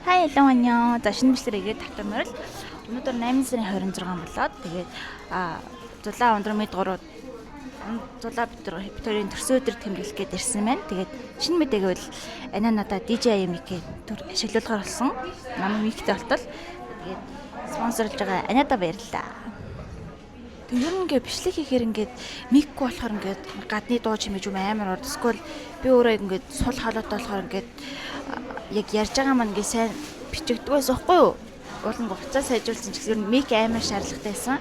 Хай hello 안녕. За, шинэ бичлэгээр игээд тавтай морил. Өнөөдөр 8 сарын 26 болоод тэгээд Зулаа Ундрам 3 Зулаа бит хоёрын төрсөн өдөр тэмдэглэх гээд ирсэн байна. Тэгээд шинэ мэдээг бол анаа надаа DJI mic төр ашиглуулгаар болсон. Намайг mic-тэй болтол. Тэгээд спонсорлж байгаа анаадаа баярлалаа. Тэг ер нь ингээ бичлэг хийхээр ингээд mic-гүй болохоор ингээд гадны дуу чимээ юм амар орд. Эсвэл би өөрөө ингээд сул хоолойтой болохоор ингээд яг ярьж байгаа маань ингээ сайн бичигддэг байсан хгүй юу? Уул нь хуцаа сайжруулсан ч гэсэн ер нь mic амар шаардлагатай байсан.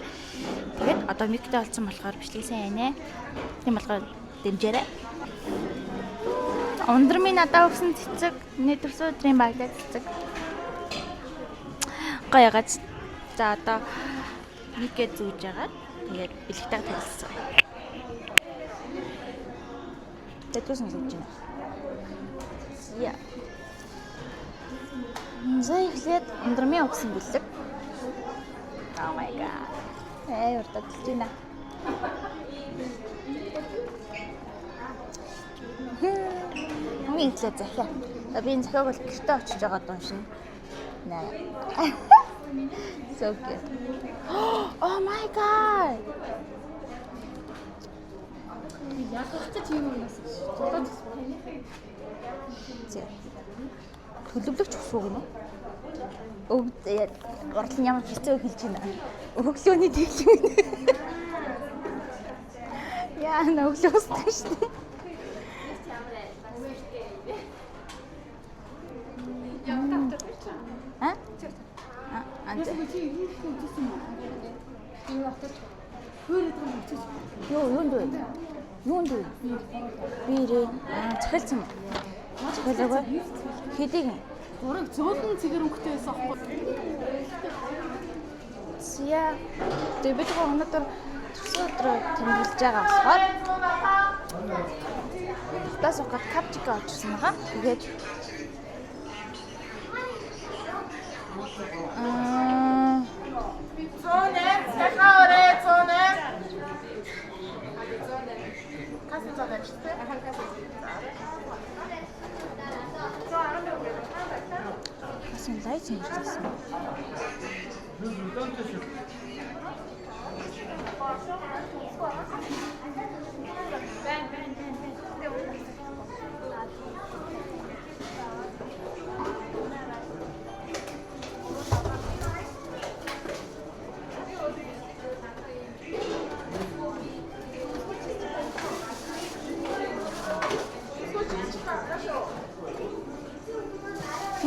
Тэгээд одоо mic-тэй болсон болохоор бичлэг сайн байна. Тийм болохоор дэмжээрэй. Ундрамын надад өгсөн цэцэг, миний төрсөн өдрийн баглаа цэцэг. Гоё гац. За, одоо mic-ээ зүүж агаад тэгээд бэлэгтэйг танилцсан. Тэтгэсэн зүүж байна. Яа. За, эхлээд Ундрамын өгсөн бэлэг. Oh my God. Эй, урдад байна. Хамгийн эхлээд захиа. За, би энэ захиаг бол гэртээ очиж байгаа уншина. Наа. So good. Oh my God. Ядах чи юм бас зодоод. За. Төлөвлөгч ус уу гэнэ? Өг гурлан ямар хэцүү хэлж байна. Өглөөний тэглэн. Яа, нэ өглөө устдаг шүү дээ. А? А, ант. Чи юу их үзсэн юм? Юу автаж хөөрөд байгаа юм үзэж. Юу юунд вэ? Юунд вэ? Бирээ. Аа, захиалсан юм. Захиалаагүй. Хэдийг юм? Гураг зөөлөн цэгэр өнгөтэй байсан аахгүй. Зя. Тэгээ бид гоо өнөөдөр төрсөн өдрөө тэмдэглэж байгаа болохоор хотоос ухаад капчика авчихсан байгаа. Тэгээд 108, захиа өрөө 108. Касса 108 шүү дээ. Бас энэ light сонирхолтой.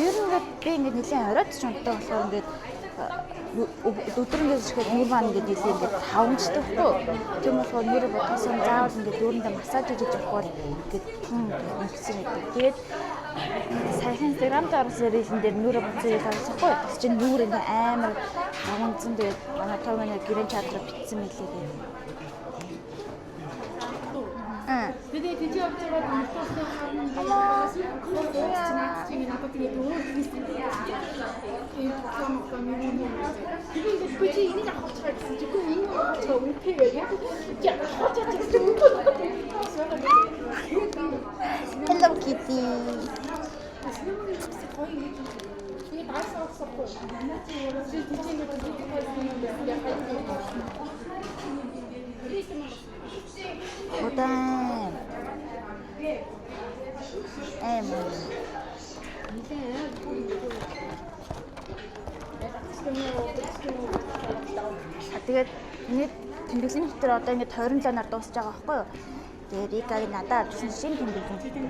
Ер нь ингээд би ингээд нэлээд оройд ч унтдаг болохоор ингээд өдөр ингээд ирэхэд нүүр маань ингээд нэлээд ингээд хавамжтай байхгүй юу? Тийм болохоор нүүрээ бодгоос өмнө заавал ингээд нүүрэндээ массаж хийж явахгүй бол ингээд тун ингэсэн байдаг. Тэгээд саяхан Instagram дээр оруулсан reel-эн дээр нүүрээ бодсон reel оруулсан байхгүй юу? Тэгс чинь нүүр ингээд амар хавамжсан. Тэгээд манай тоо миний гэрэн чадраа битсэн мэлээ дээ. Аа. Тэгээ тийч явж байгаа мөртөөсөө харна бас чи наад чи ингэ надад ингэ өөр хийсэн. Тийм том том юм юм. Тэгээ ингэ би чи энийг авах гэсэн чи үгүй энэ авах үнэтэй гэдэг. Чи авах гэсэн үнэтэй. Hello Kitty. Би дайсан авахгүй. Чи тийч ингэ тийч юм байна. Удаан. Эм. А, тэгээд миний тэмдэглэлийн дэвтэр одоо ингээд 27-наар дуусч байгаа байхгүй юу? Тэгээд Рикаг надад авчихсан шинэ тэмдэглэлийн дэвтэр.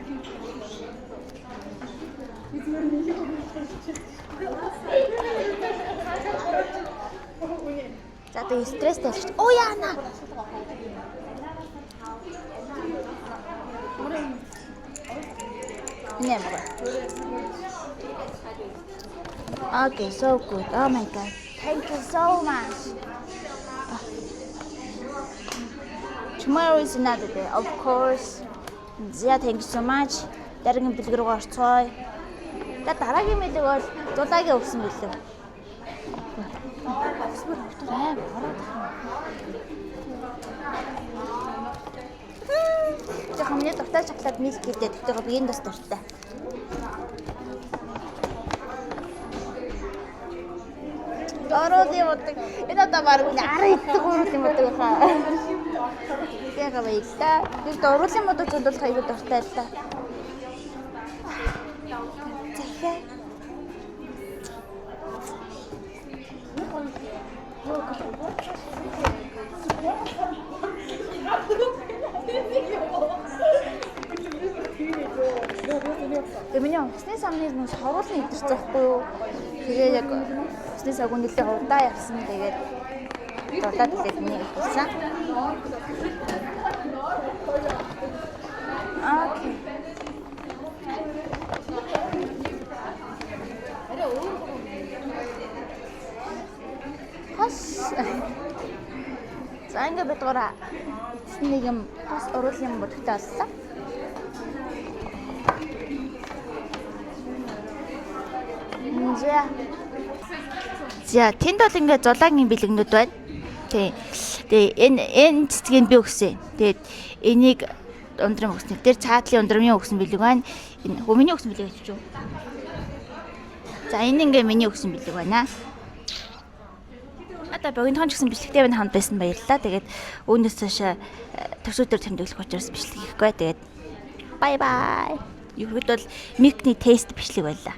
За, тэгээд стресстэй болчих. Оо яана. Энэ ямар. Okay, so good. Oh my God. Thank you so much. Tomorrow is another day, of course. Yeah, thank you so much. Дараагийн бэлэг рүү орцгоё. За, дараагийн бэлэг бол Зулаагийн өгсөн бэлэг. Зүгээр хавтар аим ороод ирэх юм. Тэг хамгийн дуртай шоколад милк гэдэг. Тэгэхээр би энд бас дуртай. Уруулын мудаг. Энэ одоо баг 10 идэх уруулын мудаг хаа. Тэгээ баярлаа. Би уруулын мудаг цундуулах аягүй дуртай л да. Захиа. Тэгээ миний усны самны нэг шоруулын идэрч байхгүй юу? Тэгээ яг усны сагуу нэлээд удаа явсан. Тэгээд дурдаад тэгээд миний ихсэн. Okay. Хос. За ингэ бид гураа эцэст нэг юм бас уруулын бодогтой оллоо. За. За тэнд бол ингээ зулаагийн бэлэгнүүд байна. Тий. Тэгээ энэ цэцгийг би өгсөн. Тэгээд энийг ундрам өгсөн. Тэр цаатлын ундрамын өгсөн бэлэг байна. Энэ хөө миний өгсөн бэлэг гэж юу? За энэ ингээ миний өгсөн бэлэг байна. Одоо богинохон ч гэсэн бичлэгтэй байна хамт байсан баярлалаа. Тэгээд үүнээс цаашаа төсөөдөр тэмдэглэх учраас бичлэг хийхгүй. Тэгээд bye bye. Ерхэд бол Микний тест бичлэг байлаа.